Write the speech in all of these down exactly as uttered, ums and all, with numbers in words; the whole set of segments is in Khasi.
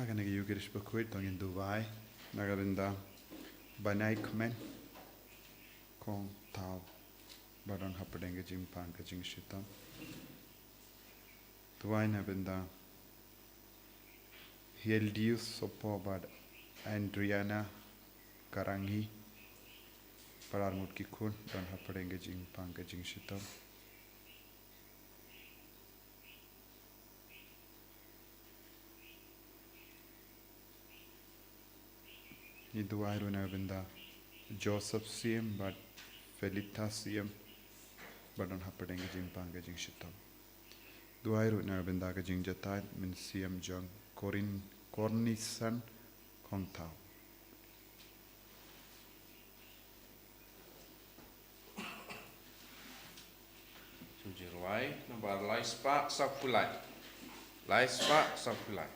Kane ka Eucharist bakhuid to ngin duwai na ka bynta Banaikmen Kong Thaw ba don hapdeng ka jingpang ka jingshitom. Duwai na ka bynta Hildius Sopo bad Andriana Karangi, ba ar ngut ki khun don hapdeng ka jingpang ka jingshitom. Ngi duwai ruh na ka bynta Joseph Siem bad Felita Siem ba don hapdeng ka jingpang ka jingshitom. Duwai ruh na ka bynta ka jingjahthait mynsiem jong Corin Cornisan Kong Thaw. Jong Jirwai, nombar lai spah sawphew lai. Lai spah sawphew lai.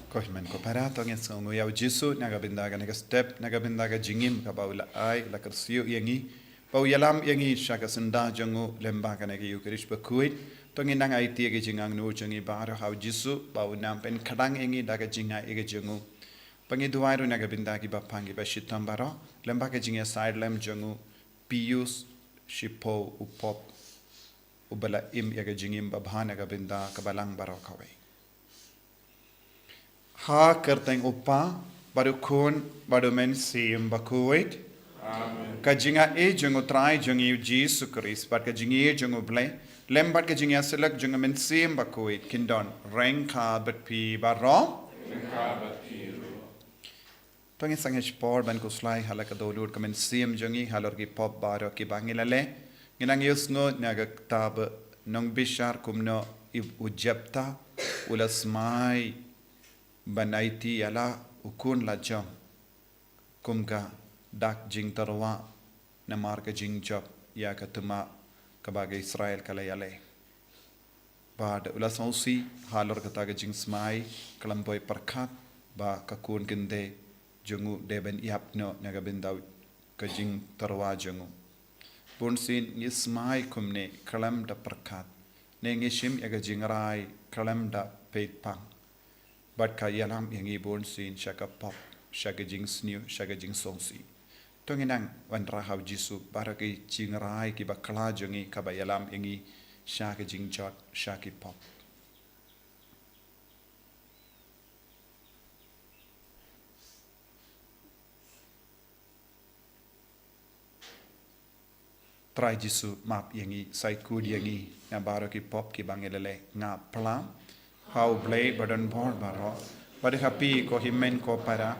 Ko hynmen ko para, to ngin sngewnguh ïa u Jisu na ka bynta kane ka step, na ka bynta ka jingim kaba u la ai, la kyrsiew ïa ngi, ba u ïalam ïa ngi sha ka syndah jong u lyngba kane ka Eucharist bakhuid. To ngin nang aiti ïa ka jingangnud jong ngi baroh ha u Jisu, ba un nang pynkhadang ïa ngi da ka jingai ïa ka jong u. Ba ngi duwai ruh na ka bynta kiba pang kiba shitom baroh, lyngba ka jingïasaid lem jong u Pius shiphew, u Pop uba la im ïa ka jingim babha na ka bynta ka Balang baroh kawei. Ha ka kyrteng u Kpa, bad u Khun, bad u Mynsiem Bakhuid. Amen. Ka jingai jong u Trai jong ngi u Jisu Khrist, bad ka jingïeit jong u Blei, lem bad ka jingïasyllok jong u Mynsiem Bakhuid, kin don ryngkat bad phi baroh. Ryngkat bad phi ruh. To ngin sangeh por ban khuslai ha la ka dohnud ka mynsiem jong ngi halor ki pop baroh kiba ngi la leh. Ngin nang ïohsngew na ka kitab Nongbishar kumno u Jepta u la smai ban aiti ïa la u khun la jong kum ka dak jingtyrwa namar ka jingjop ïa ka thma kaba ka Israel ka la ïaleh. Bad u la sngewsih halor kata ka jingsmai khlem poi pyrkhat ba ka khun kynthei jong u dei ban ïap noh na ka bynta ka jingtyrwa jong u. Bunsien ngi smai kumne khlem da pyrkhat, ne ngi shim ïa ka jingrai khlem da peit pang. Bad ka ïalam ïa ngi bunsien sha ka pop, sha ka jingsniew, sha ka jingsngewsih. To ngin nang wanrah ha u Jisu baroh ki jingrai kiba khla jong ngi kaba ïalam ïa ngi sha ka jingjot, sha ki pop. Trai Jisu, map ïa ngi, sa khuid ïa ngi na baroh ki pop kiba ngi la leh. Nga pla ha U Blei ba don bor baroh, bad ha phi ko hynmen ko para,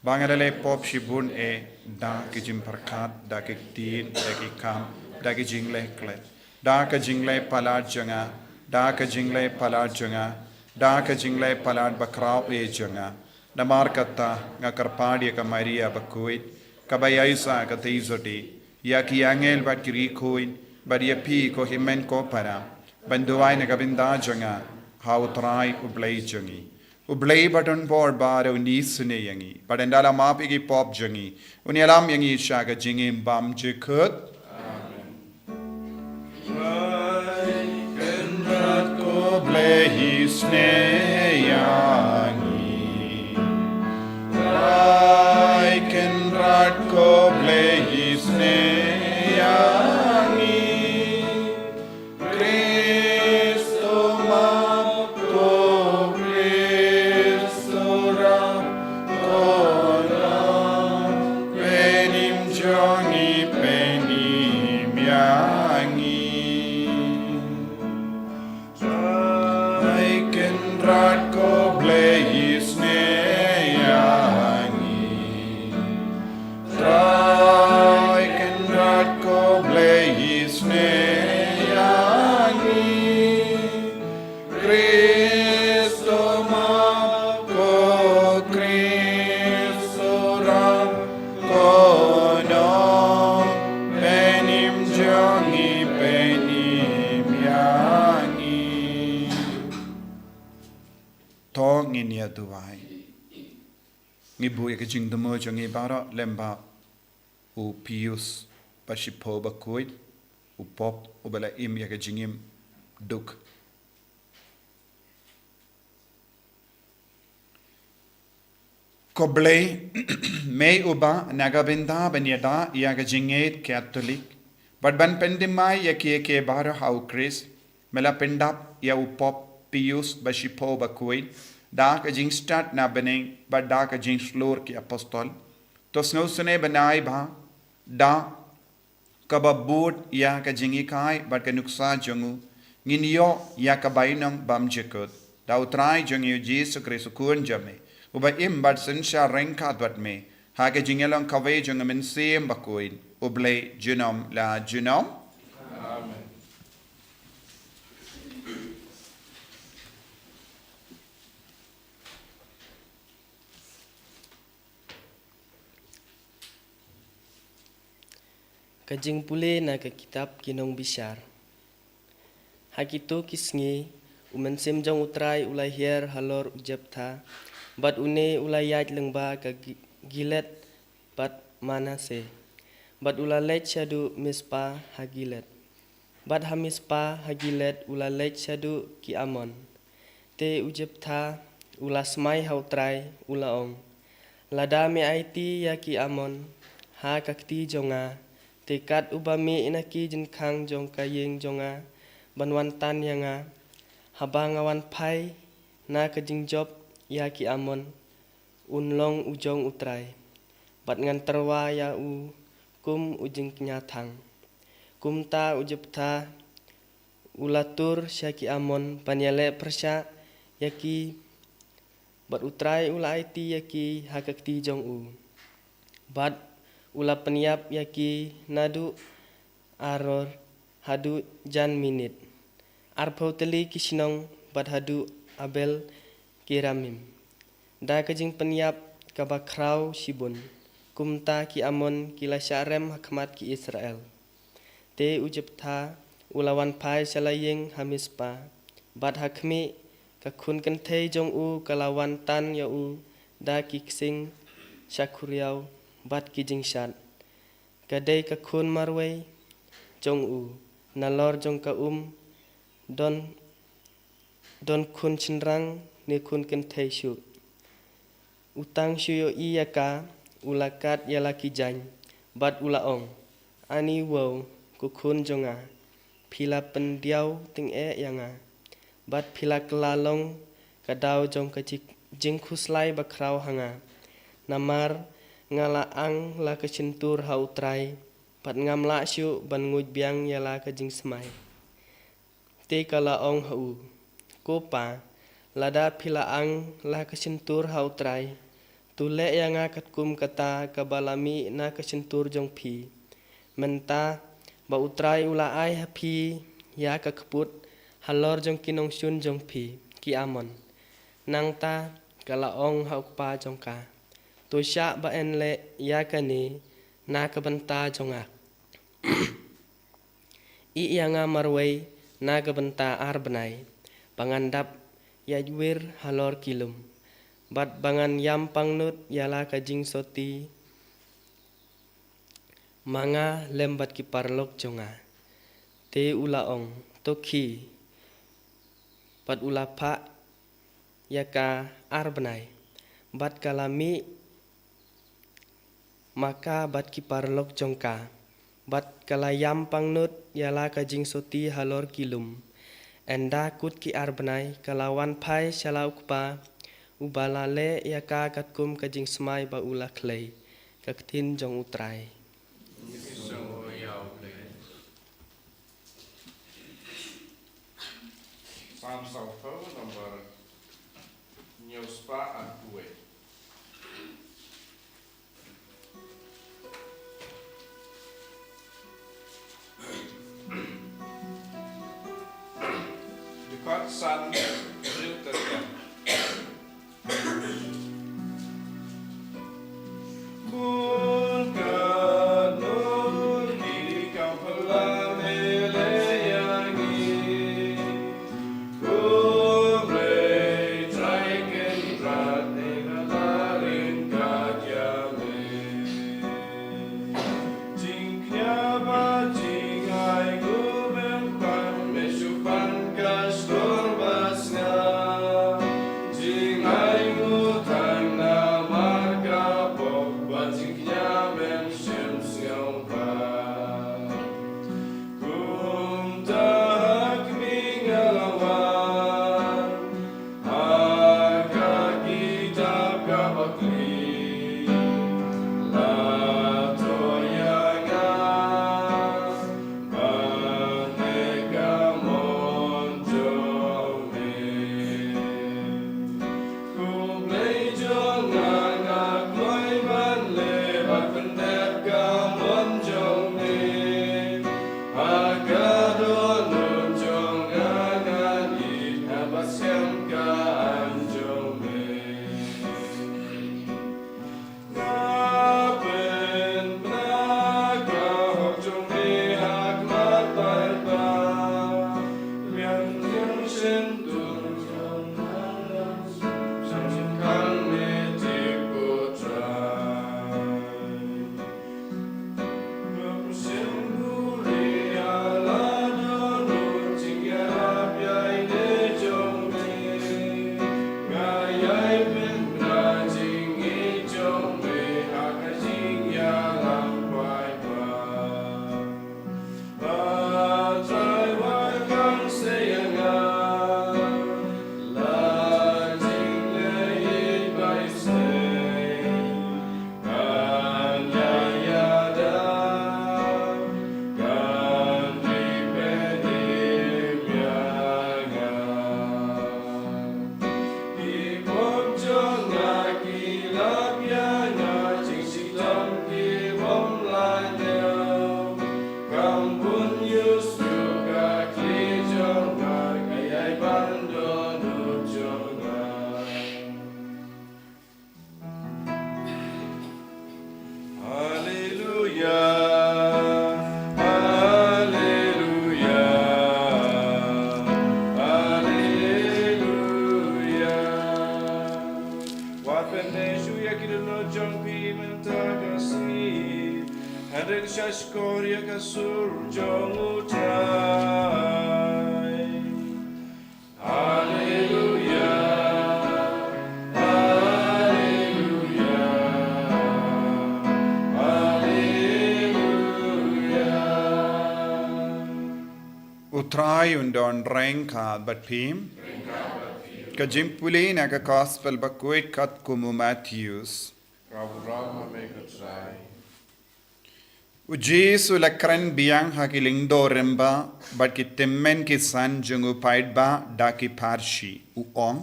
ba nga la leh pop shibun eh, da ki jingpyrkhat, da ki ktien, da ki kam, da ki jingleh klet, da ka jingleh palat jong nga, da ka jingleh palat jong nga, da ka jingleh palat bakhraw eh jong nga. Namar kata nga kyrpad ïa ka Maria bakhuid, kaba ïaisah ka theisotti, ïa ki angel bad ki riewkhuid, bad ïa phi ko hynmen ko para, ban duwai na ka bynta jong nga ha U Trai U Blei jong ngi. U Blei ba don bor baroh un isynei ïa ngi, bad ynda la map ïa ki pop jong ngi, un ïalam ïa ngi sha ka jingim bymjukut. Amen. Isnei ïa ngi. Trai Kynrad ko Blei isnei ïa ngi. Khrist u map, ko Khrist u rah, ko nong, pynïap jong ngi, pynïap ïa ngi. Trai Kynrad ko Blei isnei ïa ngi. Trai Kynrad ko Blei isnei ïa ngi. Khrist u map, ko Khrist u rah, ko nong, pynïap jong ngi, pynïap ïa ngi. To ngin ïa duwai. Ngi buh ïa ka jingthmu jong ngi baroh lem bad u Pius ba shiphew ba khuid, u Pope uba la im ïa ka jingim duk. Ko Blei, me uba na ka bynta ban ïada ïa ka jingngeit Katholik bad ban pynthymmai ïa kiei kiei baroh ha u Khrist, me la pyndap ïa u Pope Pius ba shiphew ba khuid da ka jingstad na bneng bad da ka jingshlur ki apostol. To sngewsynei ban ai ba da kaba bud ïa ka jinghikai bad ka nuksa jong u, ngin ïoh ïa ka bainong bymjukut da u Trai jong ngi u Jisu Khrist u Khun jong me, uba im bad synshar ryngkat bad me ha ka jingïalong kawei jong u Mynsiem Bakhuid, U Blei junom la junom. Amen. Ka jingpule na ka kitab Ki Nongbishar. Ha kito ki sngi, u mynsiem jong u Trai u la hiar halor u Jeptha, bad une u la ïaid lyngba ka Gi-, Gilead bad Manasseh, bad u la leit shaduh Mizpa ha Gilead. Bad ha Mizpa ha Gilead u la leit shaduh ki Amon. Te u Jeptha u la smai ha u Trai, u la ong: Lada me aiti ïa ki Amon ha ka kti jong nga, te kat uba mih na ki jingkhang jong ka ïing jong nga ban wan tan ïa nga, haba nga wan phai na ka jingjop ïa ki Amon, un long u jong u Trai, bad ngan tyrwa ïa u kum u jingkñia thang. Kumta u Jeptha u la tur sha ki Amon ban ïaleh pyrshah ïa ki, bad u Trai u la aiti ïa ki ha ka kti jong u, bad u la pynïap ïa ki naduh Aroer haduh Janminnit, arphew tylli ki shnong, bad haduh Abel Keramim, da ka jingpynïap kaba khraw shibun. Kumta ki Amon ki la shah rem ha khmat ki Israel. Te u Jeptha u la wan phai sha la ïing ha Mizpa, bad ha khmih, ka khun kynthei jong u ka la wan tan ïa u da ki ksing shakhuriaw bad ki jingshad. Ka dei ka khun marwei jong u, nalor jong ka um don, don khun shynrang ne khun kynthei shuh. U tang shu ïohi ïa ka, u la kad ïa la ki jaiñ, bad u la ong: Ani wow, ko khun jong nga, phi la pyndiaw tyngeh ïa nga, bad phi la kylla long ka daw jong ka jik-, jingkhuslai bakhraw ha nga. Namar nga la ang la ka shyntur ha u Trai, bad ngam lah shuh ban nguid biang ïa la ka jingsmai. Te ka la ong ha u: Ko pa, lada phi la ang la ka shyntur ha u Trai, to leh ïa nga katkum kata kaba la mih na ka shyntur jong phi. Mynta ba u Trai u la ai ha phi ïa ka kput halor jong ki nongshun jong phi, ki Amon. Nangta ka la ong ha u kpa jong ka: To shah ba yn leh ïa kane na ka bynta jong nga. Ïeh ïa nga marwei na ka bynta ar bnai, ba ngan dap ïaid wir halor ki lum, bad ba ngan ïam pangnud ïa la ka jingsotti ma nga lem bad ki paralok jong nga. Te u la ong: To khie, bad u la phah ïa ka ar bnai, bad ka la mih ma ka bad ki paralok jong ka, bad ka la ïam pangnud ïa la ka jingsotti halor ki lum. Ynda kut ki ar bnai, ka la wan phai sha la u kpa, uba la leh ïa ka katkum ka jingsmai ba u la khlei. Ka ktien jong U Trai. Salm sawphew, number hynñiew spah ar phew wei. Dkhot san, briew ter ter. Bun ka dur ki kam phylla me leh ïa ngi. Khublei Trai Kynrad, ne nga la ryngkat ïa me. Jingkñia bad jingainguh mem pan, me shu pan ka shlur ba sngap. Jingainguh tang namar ka pop, bad jingkñia mem shym sngewbha. Kumta ha khmih nga la wan, ha ka kitab kaba khlieh la thoh ïa nga ban leh ka mon jong me. Khublei jong nga, nga kloi ban leh bad pyndep ka mon jong me. Ha ka dohnud jong nga ngan ïeit, ngan bat skhem ka aiñ jong me. Nga pynbna ka hok jong me ha khmat paidbah. Liang liang shyntur jong nga, shang shang khang me tip ko Trai. Kan ïada, kan dei pynïap ïa nga. Ki pop jong nga ki lap ïa nga, jingshitom ki bym lah ñiew. Kam bun ïohsngew ka khlieh jong nga, ka ïai ban dohnud jong nga. Haleluya, haleluya, haleluya. Wat pynneh shuh ïa ki dohnud jong phi mynta ka sngi. Hynrei sha shkor ïa ka sur jong U Trai. Haleluya, haleluya, haleluya. U Trai un don ryngkat bad phi. Ka jingpule na ka Gospel bakhuid katkum u Mathaios. Ka burom ha me ko Trai. U Jisu u la kren biang ha ki lyngdoh rimba bad ki tymmen ki san jong u paidbah da ki pharshi, u ong: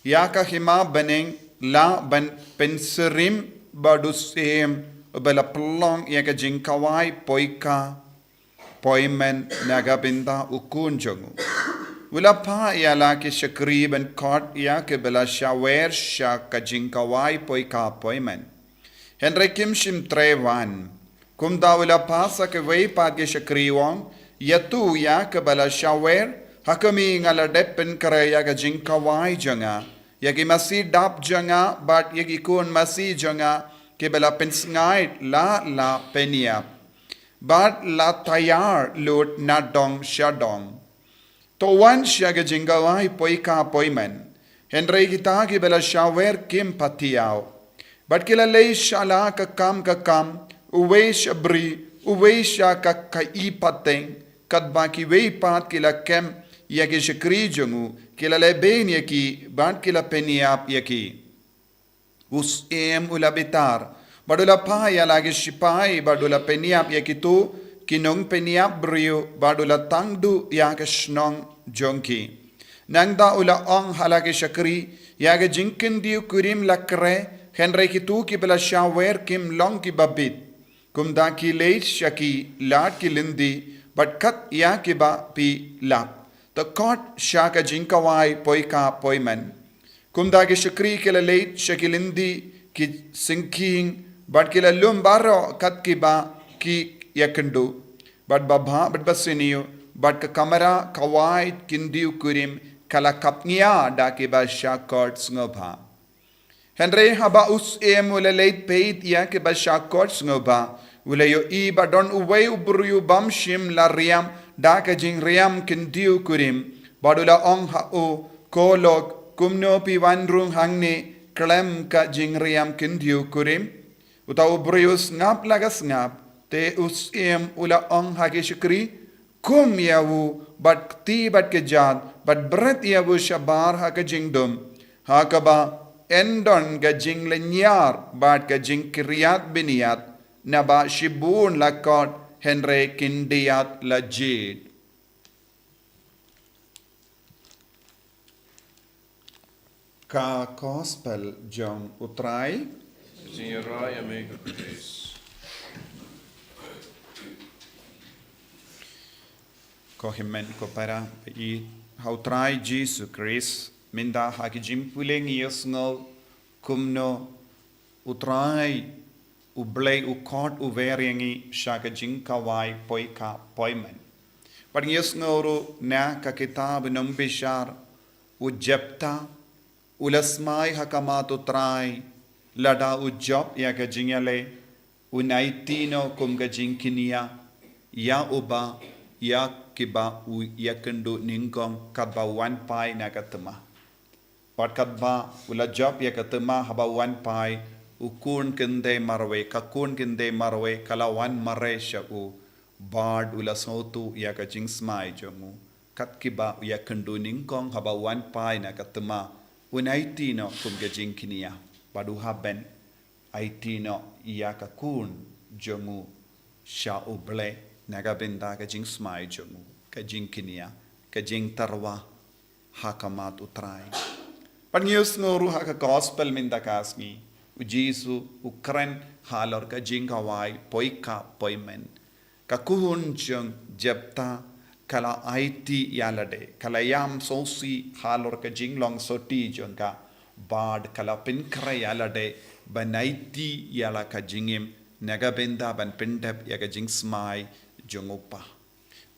Ïa ka hima bneng lah ban pynsyriem bad u syiem uba la pynlong ïa ka jingkhawai poika poimen na ka bynta u khun jong u. U la phah ïa la ki shakri ban khot ïa kiba la shawer sha ka jingkhawai poika poimen. Hynrei kim shym trei wan. Kumta u la phah sa kiwei pat ki shakri, u ong: Ïathuh ïa kiba la shawer, ha khmih nga la dep pynkhreh ïa ka jingkhawai jong nga, ïa ki masi dap jong nga bad ïa ki khun masi jong nga kiba la pynsngaid la la pynïap bad la taiar lut na dong sha dong. To wan sha ka jingkawai poika poimen, hynrei kita kiba la shawer kim pat thiaw. Bad ki la leit sha la ka kam ka kam, uwei sha bri, uwei sha ka ka i pateng, katba kiwei pat ki la kem ïa ki shakri jong u, ki la lehbeiñ ïa ki, bad ki la pynïap ïa ki. U syiem u la bitar, bad u la phah ïa la ki shipai, bad u la pynïap ïa kito ki nongpynïap briew, bad u la tangduh ïa ka shnong jong ki. Nangta u la ong ha la ki shakri, ïa ka jingkyndiew kurim la kre, hynrei kito kiba la shawer kim long kiba bit. Kumta ki leit sha ki lad ki lynti, bad kat ïa kiba phi lap, to khot sha ka jingkawai poika poimen. Kumta ki shakri ki la leit sha ki lynti ki syngkhing, bad ki la lum baroh kat kiba ki ïakynduh. Bad babha bad basniew, bad ka kamra kawai kyndiew kurim ka la khapngia da kiba shah khot sngewbha. Hynrei haba u syiem u la leit peit ïa kiba shah khot sngewbha, u la ïohi ba don uwei u briew bym shym la riam da ka jingriam kyndiew kurim, bad u la ong ha u, ko lok, kumno phi wan rung hangne khlem ka jingriam kyndiew kurim? Uta u briew u sngap la ka sngap, te u syiem u la ong ha ki shakri, kum ïa u, bad kti bad kjat, bad bret ïa u shabar ha ka jingdum, ha kaba yn don ka jinglynñiar bad ka jingkyrïat bniat, naba shibun la khot, hynrei khyndiat la jied. Ka Gospel jong u Trai. Jingïarap ïa me ko Khrist. Ko hynmen ko para, ba ïeit ha u Trai Jisu Khrist, mynta ha ki jingpule ngi ïohsngew kumno u Trai u Blei u khot u wer ïa ngi sha ka jingkawai poika poimen. Bad ngi ïohsngew ruh na ka kitab u nongbishar u Jepta, u la smai ha khmat u Trai, lada u jop ïa ka jingïaleh, un aiti noh kum ka jingkñia ïa uba, ïa kiba u ïakynduh nyngkong katba u wan phai na ka thma. Bad katba u la jop ïa ka thma haba u wan phai, u khun kynthei marwei, ka khun kynthei marwei ka la wan mareh sha u, bad u la sngewthuh ïa ka jingsmai jong u. Kat kiba u ïakynduh nyngkong haba u wan phai na ka thma, un aiti noh kum ka jingkñia, bad u hap ban aiti noh ïa ka khun jong u sha u Blei na ka bynta ka jingsmai jong u, ka jingkñia, ka jingtyrwa ha khmat u Trai. Bad ngi ïohsngew ruh ha ka Gospel mynta ka sngi, u Jisu u kren halor ka jingkawai poika poimen. Ka khun jong Jepta ka la aiti ïalade, ka la ïam sngewsih halor ka jinglong sotti jong ka, bad ka la pynkhreh ïalade ban aiti ïa la ka jingim na ka bynta ban pyndep ïa ka jingsmai jong u kpa.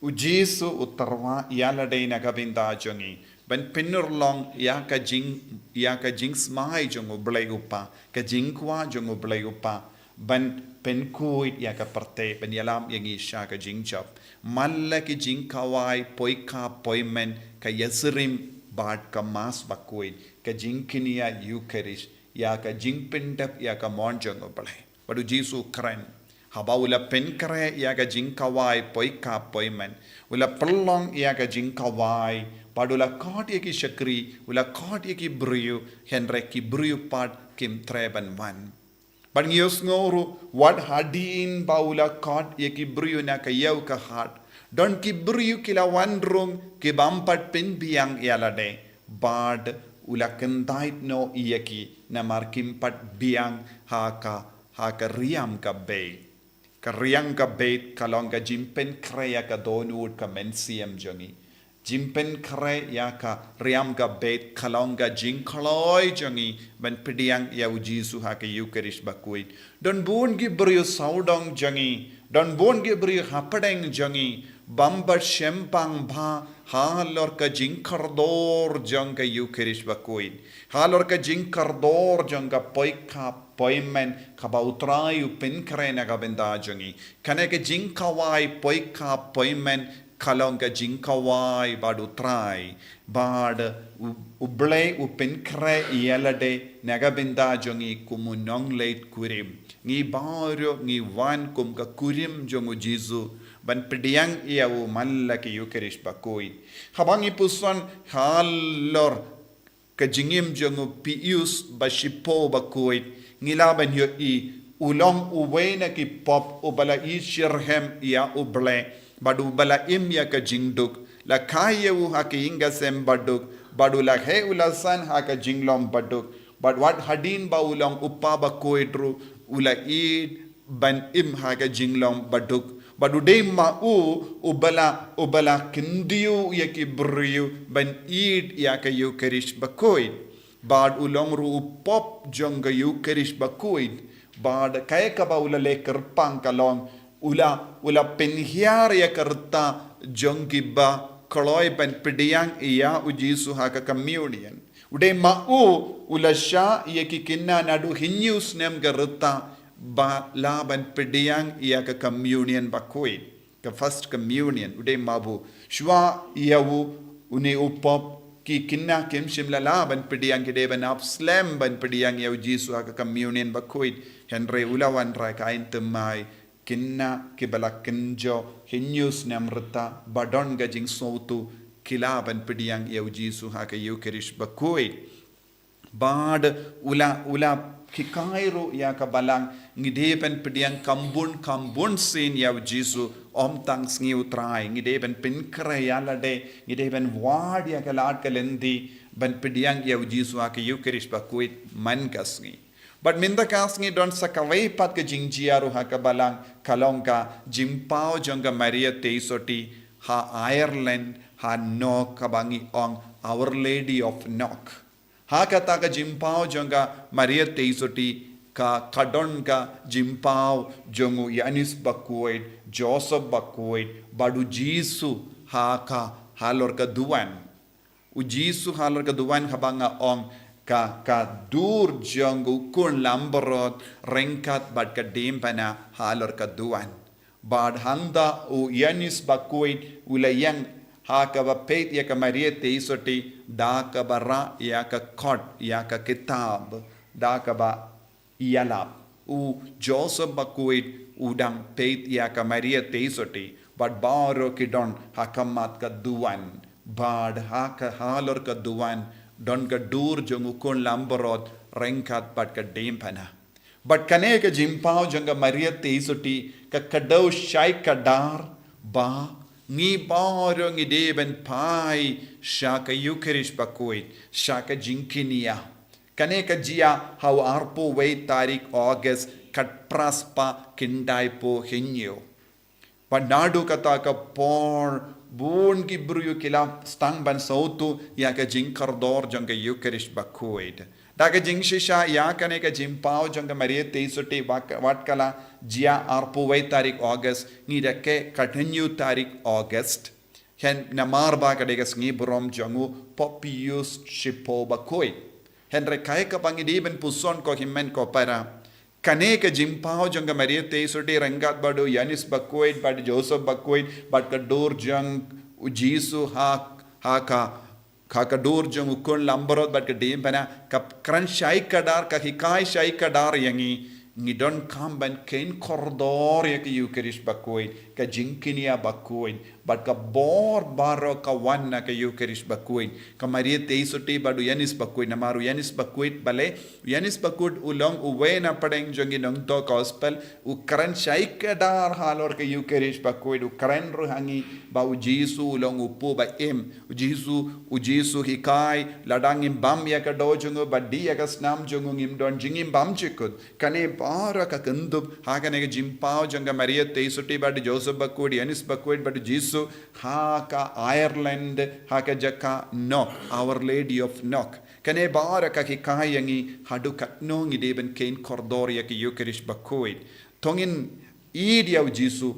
U Jisu u tyrwa ïalade na ka bynta jong ngi, ban pynurlong ïa ka jing, ïa ka jingsmai jong u Blei u Kpa, ka jingkwah jong u Blei u Kpa, ban pynkhuid ïa ka pyrthei, ban ïalam ïa ngi sha ka jingjop. Man la ki jingkawai poika poimen, ka ïasyriem bad ka Mass bakhuid, ka jingkñia Ïukharist, ïa ka jingpyndep ïa ka mon jong u Blei. Bad u Jisu u kren, haba u la pynkhreh ïa ka jingkawai poika poimen, u la pynlong ïa ka jingkawai, bad u la khot ïa ki shakri, u la khot ïa ki briew, hynrei ki briew pat kim treh ban wan. Bad ngi ïohsngew ruh, wat hadien ba u la khot ïa ki briew na ka ïew ka hat, don ki briew ki la wan rung, ki bym pat pynbiang ïalade, bad u la kyntait noh ïa ki, namar kim pat biang ha ka, ha ka riam ka beit. Ka riam ka beit ka long ka jingpynkhreh ïa ka dohnud ka mynsiem jong ngi. Jingpynkhreh ïa ka riam ka beit ka long ka jingkloi jong ngi ban pdiang ïa u Jisu ha ka Ïukharist bakhuid. Don bun ki briew sawdong jong ngi, don bun ki briew hapdeng jong ngi, bym pat shemphang bha halor ka jingkordor jong ka Ïukharist bakhuid, halor ka jingkordor jong ka poika poimen kaba u Trai u pynkhreh na ka bynta jong ngi. Kane ka jingkawai poika poimen Ka long ka jingkawai bad u Trai, bad u, u Blei u pynkhreh ïa lade na ka bynta jong ngi kum u nongleit kurim. Ngi baroh ngi wan kum ka kurim jong u Jisu ban pdiang ïa u man la ka Ïukharist bakhuid. Haba ngi puson halor ka jingim jong u Pius ba shiphew bakhuid, ngi lah ban ïohi u long uwei na ki pop uba la ïeit shitrhem ïa u Blei bad uba la im ïa ka jingduk. La kha ïa u ha ka ïing ka sem baduk, bad u la heh u la san ha ka jinglong baduk, bad wat hadien ba u long u Pa bakhuid ruh u la ïeit ban im ha ka jinglong baduk. Bad u dei ma u uba la, uba la kyntiew ïa ki briew ban ïeit ïa ka Ïukharist bakhuid. Bad u long ruh u pop jong ka Ïukharist bakhuid. Bad kaei kaba u la leh kyrpang ka long, u la, u la pynhiar ïa ka rta jong kiba kloi ban pdiang ïa u Jisu ha ka communion. U dei ma u u la shah ïa ki khynnah naduh hynñiew snem ka rta ba lah ban pdiang ïa ka communion bakhuid, ka first communion. U dei ma u, shuwa ïa u, une u pop, ki khynnah kim shym la lah ban pdiang, ki dei ban ap slem ban pdiang ïa u Jisu ha ka communion bakhuid. Hynrei u la wanrah ka ain thymmai, khynnah kiba la kynjoh hynñiew snem rta ba don ka jingsngewthuh, ki lah ban pdiang ïa u Jisu ha ka Ïukharist bakhuid. Bad u la, u la hikai ruh ïa ka Balang, ngi dei ban pdiang kham bun kham bun sien ïa u Jisu, ym tang sngi u Trai. Ngi dei ban pynkhreh ïa lade, ngi dei ban wad ïa ka lad ka lynti ban pdiang ïa u Jisu ha ka Ïukharist bakhuid man ka sngi. Bad mynta ka sngi don sa kawei pat ka jingjia ruh ha ka Balang, ka long ka jingpaw jong ka Maria Theisotti ha Ireland, ha Knock, kaba ngi ong Our Lady of Knock. Ha kata ka jingpaw jong ka Maria Theisotti ka, ka don ka jingpaw jong u Ïoannis bakhuid, Joseph bakhuid, bad u Jisu ha ka, halor ka duwan. U Jisu halor ka duwan haba nga ong ka, ka dur jong u khun langbrot ryngkat bad ka diengphna halor ka duwan. Bad hangta u Ïoannis bakhuid u la ïeng ha kaba peit ïa ka Maria Theisotti da kaba rah ïa ka kot, ïa ka kitab, da kaba ïalap. U Joseph bakhuid u dang peit ïa ka Maria Theisotti, bad baroh ki don ha khmat ka duwan, bad ha ka, halor ka duwan don ka dur jong u khun langbrot ryngkat bad ka diengphna. Bad kane ka jingpaw jong ka Maria Theisotti ka kdew shai kdar ba ngi baroh ngi dei ban phai sha ka Ïukharist bakhuid, sha ka jingkñia. Kane ka jia ha u arphew wei tarik August, khatphra spah khyndaiphew hynñiew. Bad naduh kata ka por bun ki briew ki la sdang ban sngewthuh ïa ka jingkordor jong ka Ïukharist bakhuid. Da ka jingshisha ïa kane ka jingpaw jong ka Maria Theisotti wat, wat ka la jia arphew wei tarik August, ngi da khein khathynñiew tarik August. Hynrei namar ba ka dei ka sngi burom jong u Pope Pius shiphew bakhuid. Hynrei kaei kaba ngi dei ban puson ko hynmen ko para, kane ka jingpaw jong ka Maria Theisotti ryngkat bad u Ïoannis bakhuid, bad Joseph bakhuid, bad ka dur jong u Jisu ha, ha ka, ha ka dur jong u khun langbrot bad ka diengphna, ka kren shai kdar, ka hikai shai kdar ïa ngi, ngi donkam ban kheiñ kordor ïa ka Ïukharist bakhuid, ka jingkñia bakhuid, bad ka bor baroh ka wan na ka Ïukharist bakhuid. Ka Maria Theisotti bad u Ïoannis bakhuid, namar u Ïoannis bakhuid, balei, u Ïoannis bakhuid u long uwei na pdeng jong ki nongthoh gospel, u kren shai kdar halor ka Ïukharist bakhuid, u kren ruh ha ngi ba u Jisu u long u pop ba im. U Jisu, u Jisu hikai, lada ngim bam ïa ka doh jong u, bad dih ïa ka snam jong u, ngim don jingim bymjukut. Kane baroh ka kynthup ha kane ka jingpaw jong ka Maria Theisotti bad u Joseph bakhuid, Ïoannis bakhuid bad u Jisu ha ka Ireland, ha ka jaka Knock, Our Lady of Knock. Kane baroh ka hikai ïa ngi haduh katno ngi dei ban kheiñ kordor ïa ka Ïukharist bakhuid. To ngin ïeit ïa u Jisu,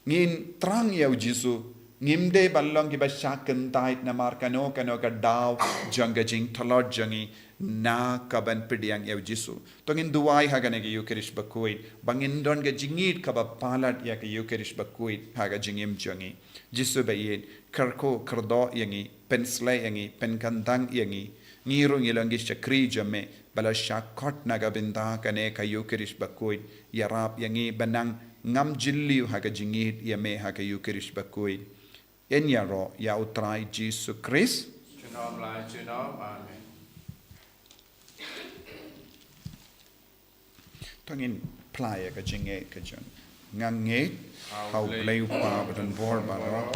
ngin thrang ïa u Jisu, ngim dei ban long kiba shah kyntait namar kano kano ka daw jong ka jingtlot jong ngi na ka ban pdiang ïa u Jisu. To ngin duwai ha kane ka Ïukharist bakhuid ba ngin don ka jingïeit kaba palat ïa ka Ïukharist bakhuid ha ka jingim jong ngi. Jisu ba ïeit, kyrkhu kyrdoh ïa ngi, pynshlei ïa ngi, pynkyndang ïa ngi. Ngi ruh ngi long ki shakri jong me, ba la shah khot na ka bynta kane ka Ïukharist bakhuid, ïarap ïa ngi ba nang ngam jylliew ha ka jingïeit ïa me ha ka Ïukharist bakhuid. Yn ïaroh ïa U Trai Jisu Khrist. Junom la junom. Amen. To ngin phla ïa ka jingngeit ka jong. Nga ngeit ha U Blei U Kpa ba don bor baroh,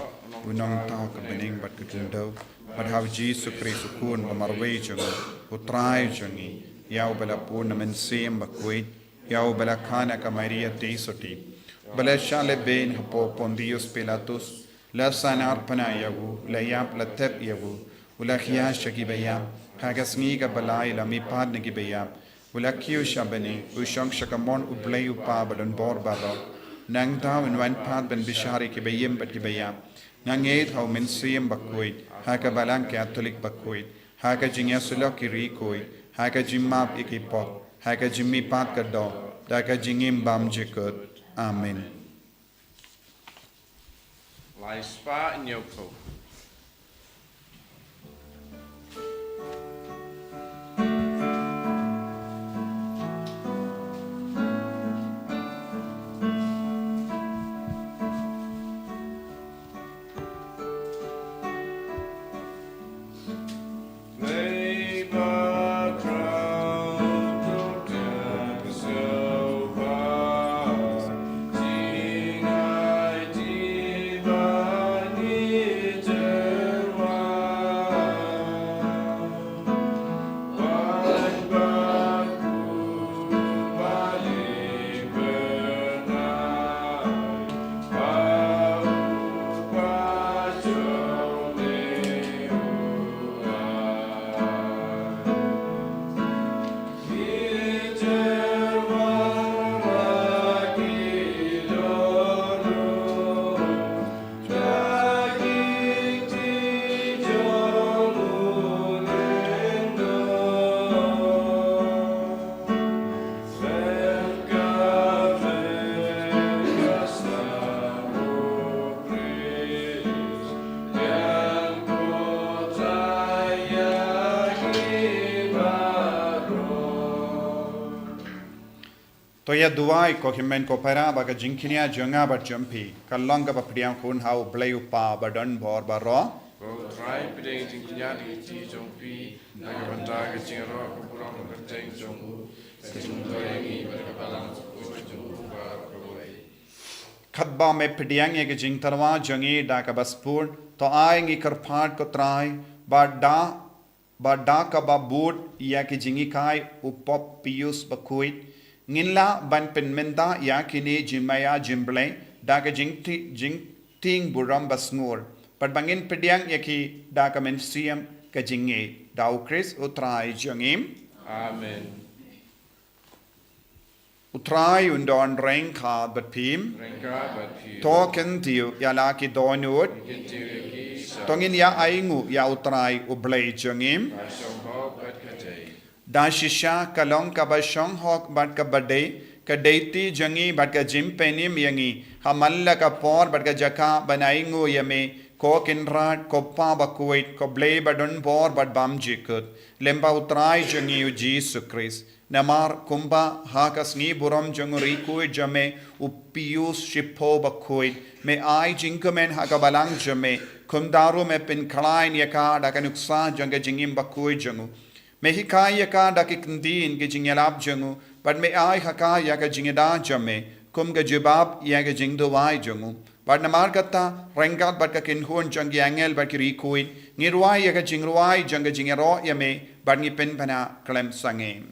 U Nongthaw ka bneng bad ka khyndew, bad ha U Jisu Khrist U Khun ba marwei jong U, U Trai jong ngi, ïa uba la bun na Mynsiem Bakhuid, ïa uba la kha na ka Maria Theisotti, ba la shah lehbeiñ hapoh Pontius Pilatus, la sahnarphna ïa u, la ïap, la thep ïa u, u la khia sha ki baïap, ha ka sngi kaba lai u la mihpat na ki baïap, u la kiew sha bneng, u shong sha kamon U Blei U Kpa ba don bor baroh. Nangta un wan pat ban bishar ïa ki baïm bad ki baïap. Nga ngeit ha U Mynsiem Bakhuid, ha ka Balang Katholik bakhuid, ha ka jingïasyllok ki riewkhuid, ha ka jingmap ïa ki pop, ha ka jingmihpat ka doh, da ka jingim bymjukut. Amen. Lai spah hynñiewphew. To ïa duwai ko hynmen ko para ba ka jingkñia jong nga bad jong phi kan long kaba pdiang khun ha U Blei U Kpa ba don bor baroh. Ko Trai, pdiang jingkñia da ka kti jong phi, na ka bynta ka jingïaroh ka burom ka kyrteng jong u, ka jingmyntoi ïa ngi bad ka balang jong u baroh kawei. Katba me pdiang ïa ka jingtyrwa jong ngi da kaba spur, to ai ngi kyrpad ko Trai, ba da, ba da kaba bud ïa ka jinghikai u Pop Pius bakhuid, ngin lah ban pynmynta ïa kine jingmaïa jong U Blei da ka jingti-, jingtieng burom basngur, bad ba ngin pdiang ïa ki da ka mynsiem ka jingngeit, da U Khrist U Trai jong ngi. Amen. U Trai un don ryngkat bad phi. Ryngkat bad phi. To kyntiew ïa la ki dohnud. Kyntiew ïa ki sa. To ngin ïa ainguh ïa U Trai U Blei jong ngi. Ka shong hok bad ka dei. Da shisha ka long kaba shong hok bad kaba dei, ka dei ti jong ngi bad ka jingpynim ïa ngi ha man la ka por bad ka jaka ban ainguh ïa me, ko Kynrad, ko Pa bakhuid, ko Blei ba don bor bad bymjukut, lem bad U Trai jong ngi U Jisu Khrist. Namar kumba ha ka sngi burom jong u riewkhuid jong me u Pius shiphew bakhuid, me ai jingkmen ha ka balang jong me, kumta ruh me pynkhlaiñ ïa ka da ka nuksa jong ka jingim bakhuid jong u. Me hikai ïa ka da ki kyntien ki jingïalap jong u, bad me ai ha ka ïa ka jingïada jong me kum ka jubab ïa ka jingduwai jong u. Bad namar kata, ryngkat bad ka kynhun jong ki angel bad ki riewkhuid, ngi rwai ïa ka jingrwai jong ka jingïaroh ïa me, bad ngi pynbna khlem sangeh.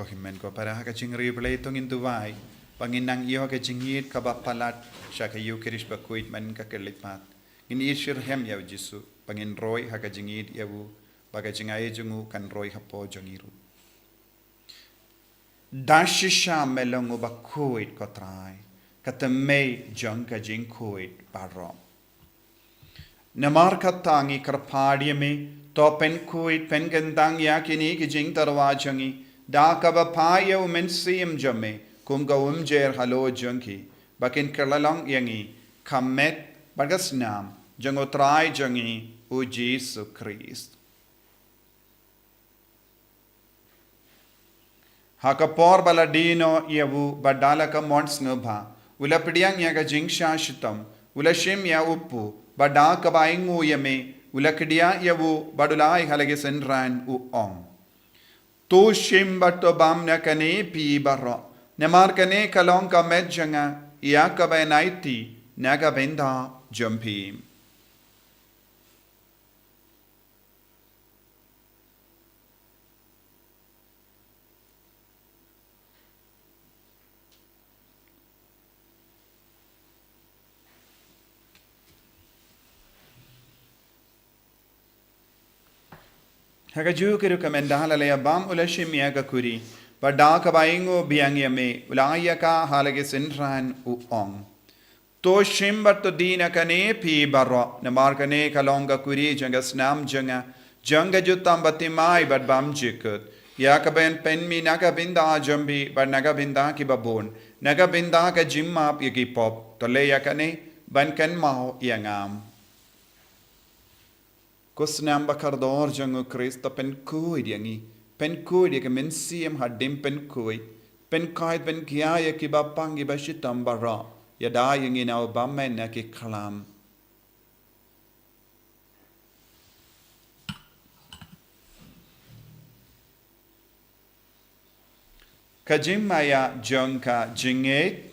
Hynmen ko para ha ka jingriewblei to ngin duwai ba ngin nang ïoh ka jingïeit kaba palat sha ka Ïukharist bakhuid man ka khyllipmat. Ngin ïeit shitrhem ïa u Jisu ba ngin roi ha ka jingïeit ïa u, ba ka jingai jong u kan roi hapoh jong ngi ruh. Da shisha me long u bakhuid ko Trai, ka tymmen jong ka jingkhuid baroh. Namar kata ngi kyrpad ïa me, to pynkhuid pynkyntang ïa kine ki jingtyrwa jong ngi da kaba phah ïa u Mynsiem jong me kum ka umjer halor jong ki, ba kin kylla long ïa ngi ka met bad ka snam jong u Trai jong ngi u Jisu Khrist. Ha ka por ba la die noh ïa u bad da la ka mon sngewbha, u la pdiang ïa ka jingshah shitom, u la shim ïa u kpu, bad da kaba ainguh ïa me, u la kdiah ïa u bad u la ai ha la ki synran, u ong: To shim bad to bam na kane phi baroh, namar kane ka long ka met jong nga, ïa kaba yn aiti na ka bynta jong phi. Ha kajuh ka rukom ynda la ïa bam u la shim ïa ka khuri, bad da kaba ainguh biang ïa me, u la ai ïa ka ha la ki synran, u ong: To shim bad to die na kane phi baroh, namar kane ka long ka khuri jong ka snam jong nga, jong ka jutang bathymmai bad bymjukut, ïa kaba yn pynmih na ka bynta jong phi bad na ka bynta kiba bun, na ka bynta ka jingmap ïa ki pop. To leh ïa kane ban kynmaw ïa nga. Ko snam ba kordor jong u Khrist, to pynkhuid ïa ngi, pynkhuid ïa ka mynsiem hadien pynkhuid, pynkhuid pynkhia ïa kiba pang kiba shitom baroh, ïada ïa ngi na u bymman na ki khlam. Ka jingmaïa jong ka jingngeit.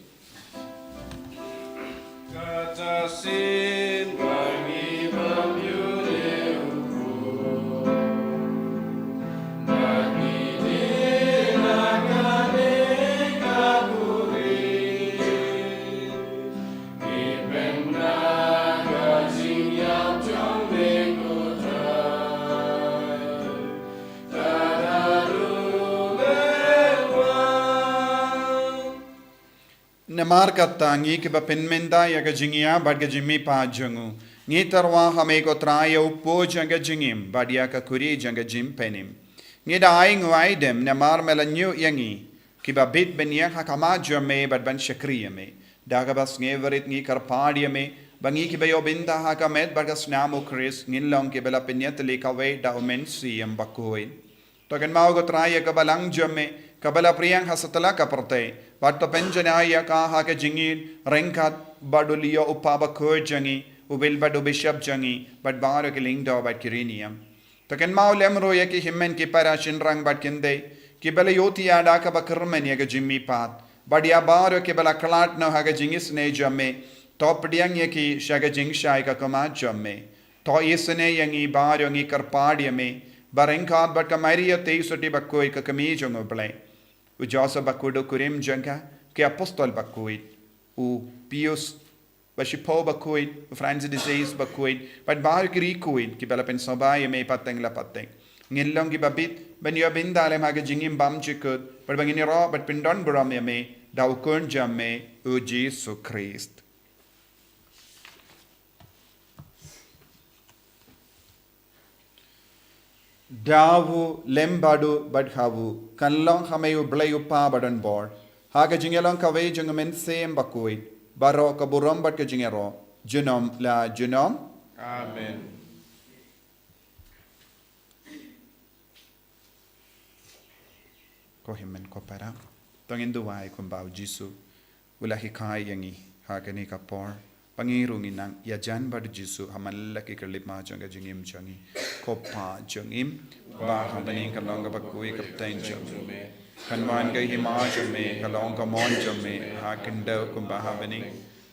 Kata shisien ba ngi bam ïa u, ba ngi die na kane ka khuri, ngi pynbna ka jingïap jong me ko Trai. Namar kata ngi kiba pynmynta ïa ka jingïap bad ka jingmihpat jong u, ngi tyrwa ha me ko Trai ïa u kpu jong ka jingim bad ïa ka khuri jong ka jingpynim. Ngi da ainguh aidem namar me la ñiuh ïa ngi kiba bit ban ïeng ha khmat jong me bad ban shakri ïa me. Da kaba sngewrit ngi kyrpad ïa me ba ngi kiba ïoh bynta ha ka met bad ka snam u Khrist ngin long kiba la pynïatylli kawei da u Mynsiem Bakhuid. To kynmaw ko Trai ïa ka balang jong me kaba la pdiang ha satlak ka pyrthei, bad to pynjanai ïa ka ha ka jingïeit, ryngkat bad u Leo u Papa bakhuid jong ngi, u Bill bad u Bishop jong ngi, bad baroh ki lyngdoh bad ki riewniam. To kynmaw lem ruh ïa ki hynmen ki para shynrang bad kynthei kiba la ïohthiah da kaba kyrmen ïa ka jingmihpat, bad ïa baroh kiba la khlad noh ha ka jingisynei jong me. To pdiang ïa ki sha ka jingshai ka khmat jong me. To isynei ïa ngi baroh, ngi kyrpad ïa me, ba ryngkat bad ka Maria Theisotti bakhuid ka kmie jong u Blei, u Joseph bakhuid u kurim jong ka, ki apostol bakhuid, u Pius ba shiphew bakhuid, u Francis de Sales bakhuid, bad baroh ki riewkhuid kiba la pynsngewbha ïa me pateng la pateng, ngin long kiba bit ban ïoh bynta lem ha ka jingim bymjukut, bad ba ngin ïaroh bad pyndonburom ïa me da u Khun jong me u Jisu Khrist. Da u, lem bad u, bad ha u, kan long ha me u Blei u Kpa badonbor, ha ka jingïalong kawei jong u Mynsiem Bakhuid, baroh ka burom bad ka jingïaroh, junom la junom. Amen. Ko hynmen ko para, to ngin duwai kumba u Jisu u la hikai ïa ngi ha kane ka por, ba ngi ruh ngin nang ïajan bad u Jisu ha man la ki khyllipmat jong ka jingim jong ngi. Ko Pa jong ngi ba ha bneng, kan long ka bakhuid ka kyrteng jong me, kan wan ka hima jong me, kan long ka mon jong me ha khyndew kumba ha bneng.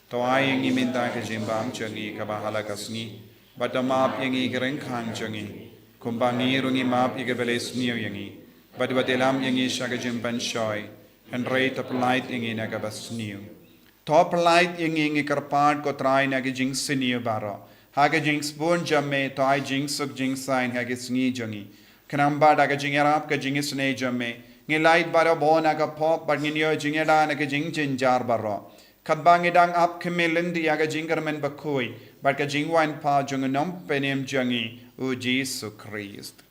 To ai ïa ngi mynta ka jingbam jong ngi kaba ha la ka sngi, bad to map ïa ngi ki ryngkang jong ngi, kumba ngi ruh ngi map ïa kiba la isniew ïa ngi. Bad wat ïalam ïa ngi sha ka jingpynshoi, hynrei to pyllait ïa ngi na kaba sniew. To pyllait ïa ngi, ngi kyrpad ko Trai, na ka jingsniew baroh, ha ka jingsbun jong me to ai jingsuk jingsaiñ ha ki sngi jong ngi. Khnang ba da ka jingïarap ka jingisynei jong me, ngin lait barabor na ka pop bad ngin ïoh jingïada na ka jingjynjar baroh, katba ngi dang ap khmih lynti ïa ka jingkyrmen bakhuid bad ka jingwan pha jong u Nongpynim jong ngi, u Jisu Khrist.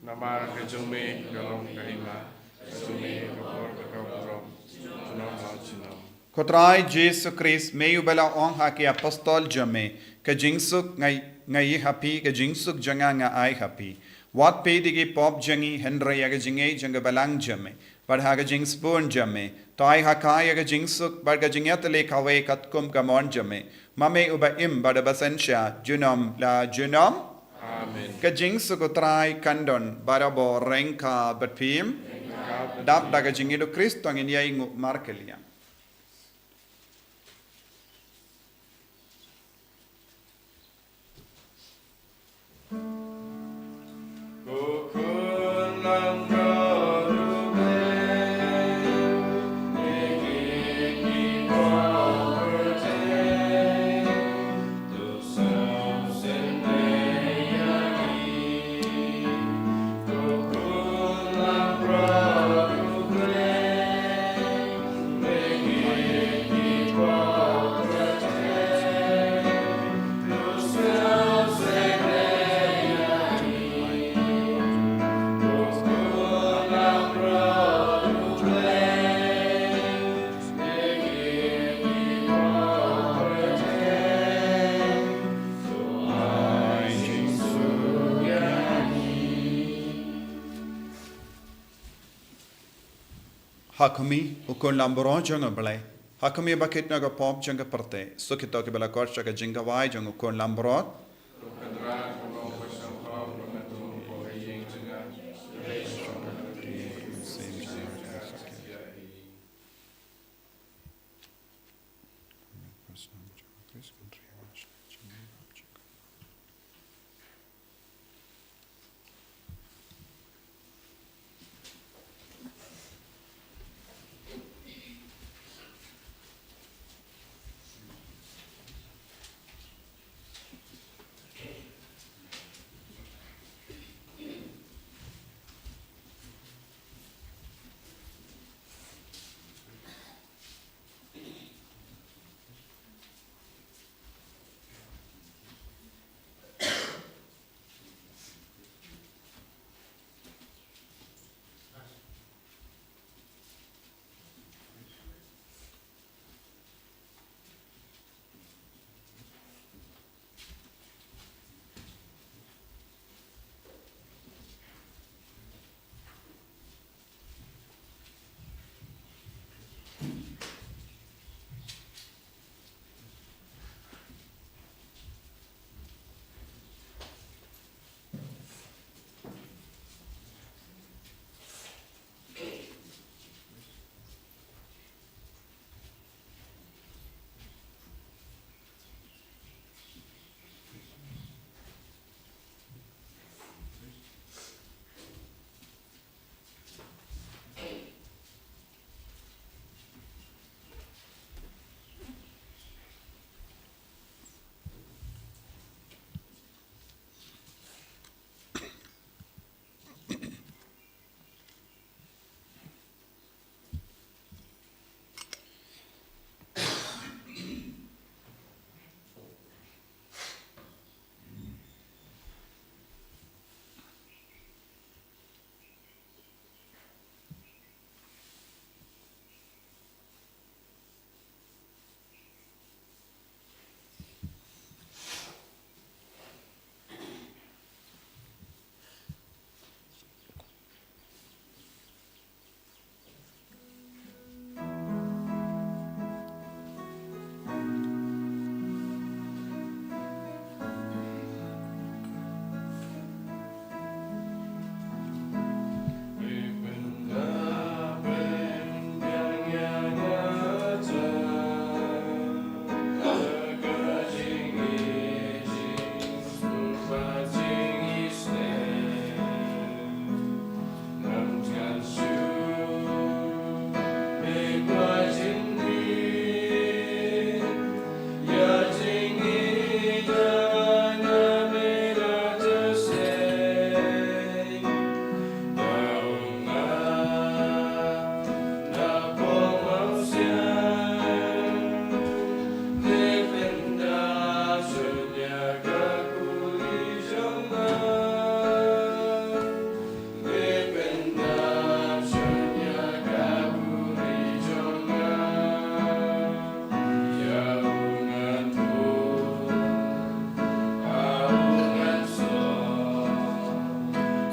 Namar ka jong me ka long ka hima, ka jong me ka bor, ka burom, junom la junom. Ko Trai Jisu Khrist, me uba la ong ha ki apostol jong me, ka jingsuk nga, nga ai ha phi, ka jingsuk jong nga nga ai ha phi. Wat peit ïa ki pop jong ngi, hynrei ïa ka jingngeit jong ka balang jong me. Bad ha ka jingsbun jong me to ai ha ka ïa ka jingsuk bad ka jingïatylli kawei katkum ka mon jong me, ma me uba im bad uba synshar junom la junom. Amen. Ka jingsuk u Trai kan don barabor ryngkat bad phi. Dap da ka jingïeit u Khrist to ngin ïai nguh markylliang. Ha khmih, u khun langbrot jong U Blei. Ha khmih ba kit na ka pop jong ka pyrthei. Suk ïa kito kiba la khot sha ka jingkhawai jong u khun langbrot.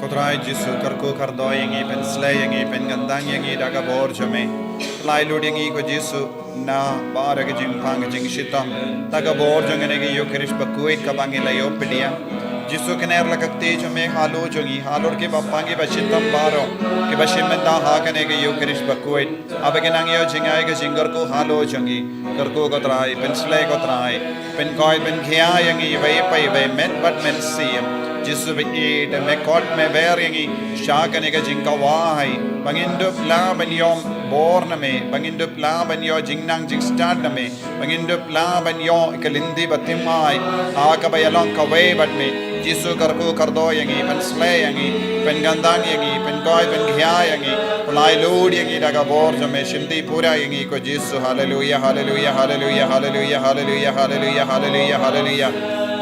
Ko Trai Jisu, kyrkhu kyrdoh ïa ngi, pynsleh ïa ngi, pynkyntang ïa ngi da ka bor jong me. Pynlait lut ïa ngi ko Jisu na baroh ki jingpang ki jingshitom. Da ka bor jong kane ka Ïukharist bakhuid kaba ngi la ïoh pdiang, Jisu, kner la ka kti jong me halor jong ngi, halor kiba pang kiba shitom baroh kiba shim bynta ha kane ka Ïukharist bakhuid. Haba kin nang ïoh jngai ka jingkyrkhu halor jong ngi, kyrkhu ko Trai, pynsleh ko Trai, pynkoit pynkhia ïa ngi iwei pa iwei, met bad mynsiem. Jisu, ba ïeit, me khot me ber ïa ngi sha kane ka jingkawei, ba ngin dup lah ban ïoh bor na me, ba ngin dup lah ban ïoh jingnang jingstad na me, ba ngin dup lah ban ïoh ka lynti ba thymmai ha kaba ïalong kawei bad me. Jisu, kyrkhu kyrdoh ïa ngi, pynsleh ïa ngi, pynkyntang ïa ngi, pynkoit pynkhia ïa ngi, pynlait lut ïa ngi da ka bor jong me, shimti pura ïa ngi ko Jisu. Haleluia, haleluia, haleluia, haleluia, haleluia, haleluia, haleluia, haleluia.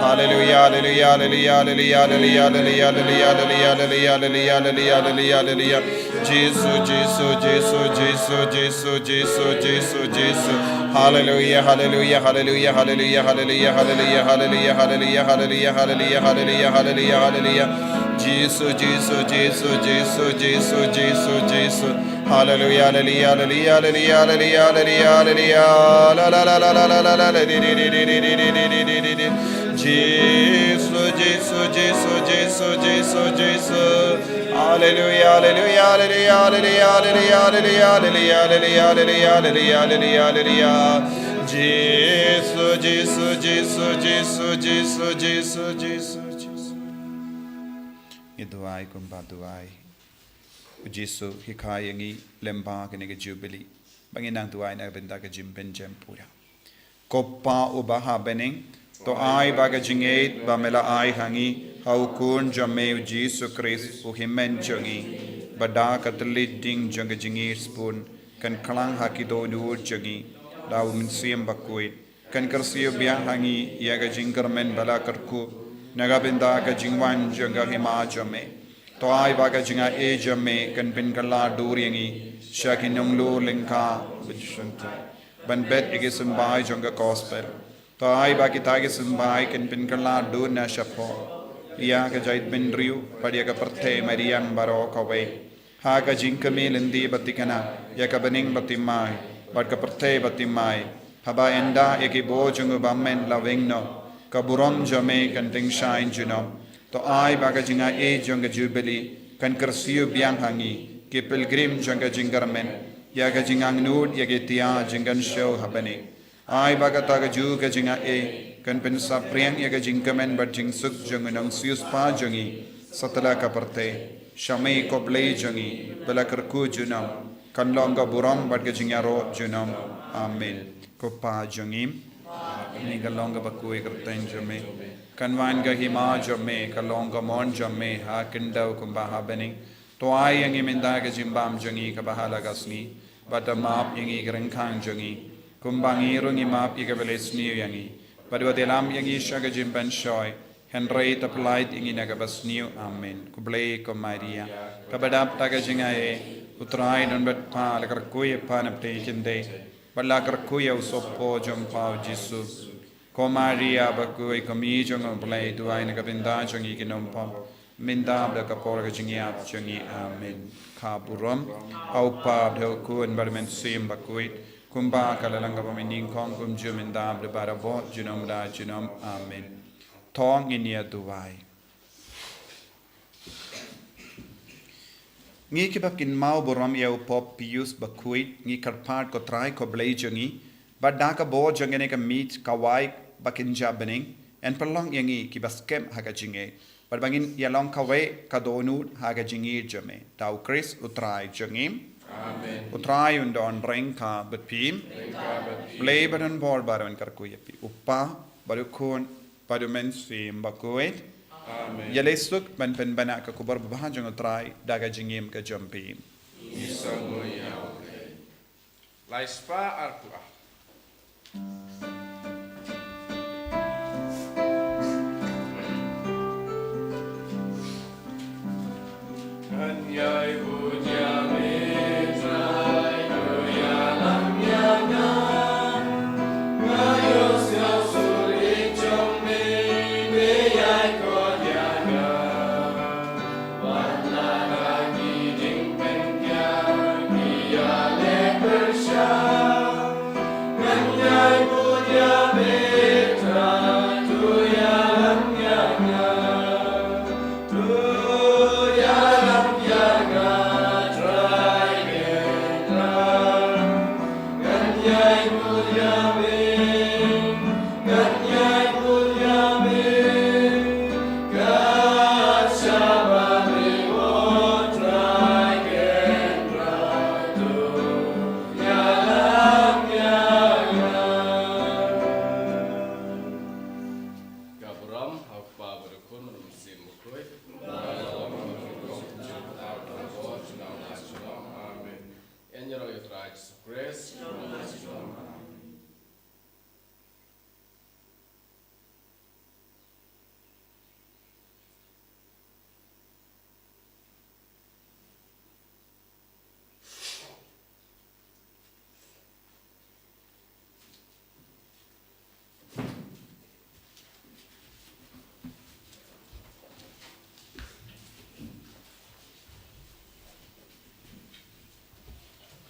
Haleluia, haleluia, haleluia, haleluia, haleluia, haleluia, haleluia, haleluia, haleluia, haleluia. Jisu, Jisu, Jisu, Jisu, Jisu, Jisu, Jisu, Jisu. Haleluia, haleluia, haleluia, haleluia, haleluia, haleluia, haleluia, haleluia, haleluia, haleluia, haleluia, haleluia, haleluia. Jisu, Jisu, Jisu, Jisu, Jisu, Jisu, Jisu. Haleluia, haleluia, haleluia, haleluia, haleluia, haleluia, haleluia. La, la, la, la, la, la, la, la, di, di, di. Jisu, Jisu, Jisu, Jisu, Jisu, Jisu. Haleluia, haleluia, haleluia, haleluia, haleluia, haleluia, haleluia, haleluia, haleluia, haleluia, haleluia. Jisu, Jisu, Jisu, Jisu, Jisu, Jisu, Jisu, Jisu. Ngi duwai kumba duwai u Jisu, hikai ïa ngi lyngba kane ka Jubili ba ngin nang duwai na ka bynta ka jingpynjem pura. Ko Pa uba ha bneng, to ai ba ka jingïeit ba me la ai ha ngi ha u Khun jong me u Jisu Khrist u hynmen jong ngi, ba da ka thylliej ding jong ka jingïeit sbun kan khlang ha ki dohnud jong ngi da u Mynsiem Bakhuid, kan kyrsiew biang ha ngi ïa ka jingkyrmen ba la kyrkhu na ka bynta ka jingwan jong ka Hima jong me. To ai ba ka jingaiei jong me kan pynkylla dur ïa ngi sha ki nonglor lyngkha ba ju shyntur ban bet ïa ki symbai jong ka Gospel. To ai ba kita ki symbai kan pynkylla dur na shapoh ïa ka jaitbynriew bad ïa ka pyrthei mariang baroh kawei, ha ka jingkmie lynti ba thikna ïa ka bneng ba thymmai bad ka pyrthei ba thymmai, haba ynda ïa ki bor jong u Bymman la weng noh, ka burom jong me kan tyngshaiñ junom. To ai ba ka jingaiei jong ka Jubili kan kyrsiew biang ha ngi ki pilgrim jong ka jingkyrmen ïa ka jingangnud ïa ki tiar jingkynshew ha bneng. Ai ba kata kajuh ka jingaiei kan pynsaphriang ïa ka jingkmen bad jingsuk jong u nongsiewspah jong ngi satlak ka pyrthei. Sha me ko Blei jong ngi ba la kyrkhu junom, kan long ka burom bad ka jingïaroh junom. Amen. Ko Pa jong ngi, kane ka long kaba khuid ka kyrteng jong me. Kan wan ka hima jong me, kan long ka mon jong me ha khyndew kumba ha bneng. To ai ïa ngi mynta ka jingbam jong ngi kaba ha la ka sngi, bad to map ïa ngi ki ryngkang jong ngi, kumba ngi ruh ngi map ïa kiba leh sniew ïa ngi. Bad wat ïalam ïa ngi sha ka jingpynshoi, hynrei to pyllait ïa ngi na kaba sniew. Amen. Ko Blei, ko Maria kaba dap da ka jingaiei, u Trai don bad pha. La kyrkhu ïa pha na pdeng ki khyndai, bad la kyrkhu ïa u sohpor jong pha u Jisu. Ko Maria bakhuid, ko Kmie jong u Blei, duwai na ka bynta jong ngi ki nongpop, mynta bad ha ka por ka jingïap jong ngi. Amen. Ka burom ha u Pa bad ha u Khun bad ha u Mynsiem Bakhuid, kumba ka la long kaba mynnyngkong, kumjuh mynta bad barabor, junom la junom. Amen. To ngin ïa duwai. Ngi kiba kynmaw burom ïa u Pope Pius Bakhuid, ngi kyrpad ko Trai ko Blei jong ngi, ba da ka bor jong kane ka miet kawei ba kynja bneng, yn pynlong ïa ngi kiba skhem ha ka jingïeit, bad ba ngin ïa long kawei ka dohnud ha ka jingïeit jong me. Da u Khrist u Trai jong ngi. Amen. U Trai un don ryngkat bad phi. Ryngkat bad phi. Blei ba don bor baroh un kyrkhu ïa phi, u Pa bad u Khun bad u Mynsiem Bakhuid. Amen. Ïaleh suk ban pynbna ka khubor babha jong u Trai da ka jingim ka jong phi. Ngi sngewnguh ïa u Blei. Lai spah arphew ar. Grace